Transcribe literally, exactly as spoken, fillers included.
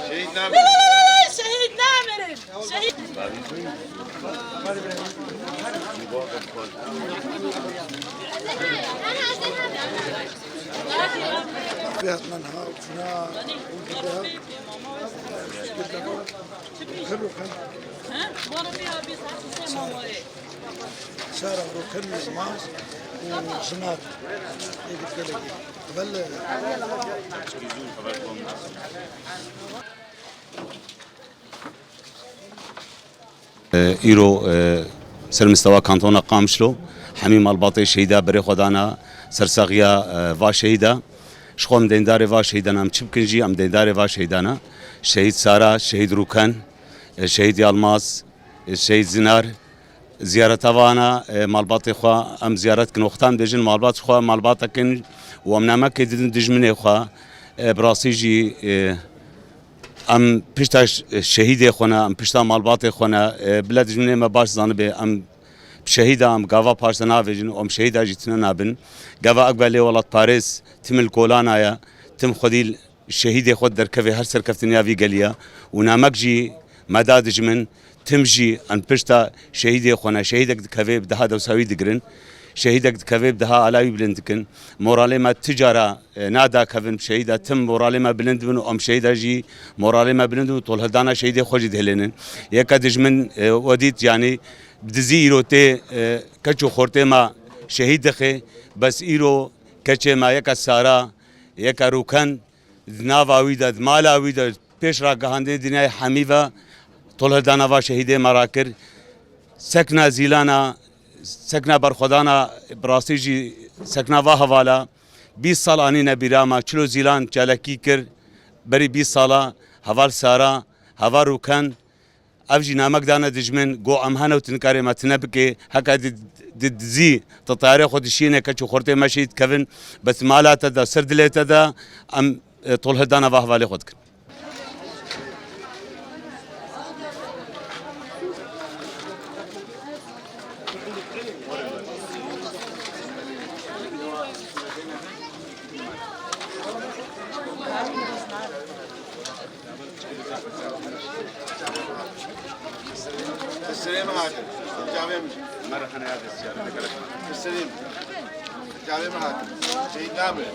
Şehîd namirin. Şehîd namirin. Şehîd. Vêhatnan ha, çuna, û dide. Kero kan. Sara Roken Yilmaz û Jinar. Êdî gelekî. Belle. Îro, e, ser mistewa kantona Qamişlo, hemî malbatê şehîda berê xwe dana ser saxiya, e, va şehîda. Ji xwe em deyndarê va şehîdan em çi bikin jî, em deyndarê va şehîdan e. Şehîd Sara, Şehîd Rûken, e, Şehîd Yalmaz, e, Şehîd Zinar, ziyareta vana, e, malbatê xwe em ziyaret kin. Wexta em dibêjin malbat xwe, malbatekin û em namekê didin dijminê xwe. E, bi rastî jî, e, em pişta ş-, şehîdê xwe ne, em pişta malbatê xwe ne. E, bila dijminê me baş zanibe, em şehîda em gava paşta navêjin û em şehîda jî tune nabin. Gava ek belê welatparêz tim li kolana ye, tim xwedî şehîdê xwe derkevê her serkeftiniya vî gelî ye û namek jî me da dijmin, tim jî em pişta şehîdê xwe ne. Şehîdek dikevê bi daha dewsa wî digirin. Şehîdek dikevê bi daha ala wî bilind dikin. Moralê me ti cara, e, nada kevin bi şehîda. Tim moralê me bilind bin û em şehîda jî moralê me bilind bin û tolhildana şehîdê xwe jî dihêlînin. Yeka dijmin, e, we dît, yanî bi dizî îro tê, e, keç û xortê me şehîd dixê. Bes îro keçê me yeka Sara, yeka Rûken, di nava wî de, di mala wî de, pêş ragihandinê dinyayê hemî ve tolhildana va şehîdê me rakir. Sekna Zîlana, sekna berxwedana, bi rastî jî sekna va hevala bîst sal anîne bîra me. Çilo Zîlan çalakî kir, berî bîst sala, heval Sara, heval Rûken, ev jî namek dane dijmin, got, "Em hene û tu nikarê me tune bikê, heke di, di dizî, tu tayarê xwe dişîne, keç û xortê me şehîd kevin, bes mala te de, ser dilê te de, em, e, tolhildana va hevalê xwe dikin." Selim hakim. Cavê min. Merhaba, ne yapıyorsun? Selim. Cavê min hakim. Şehîd nabin.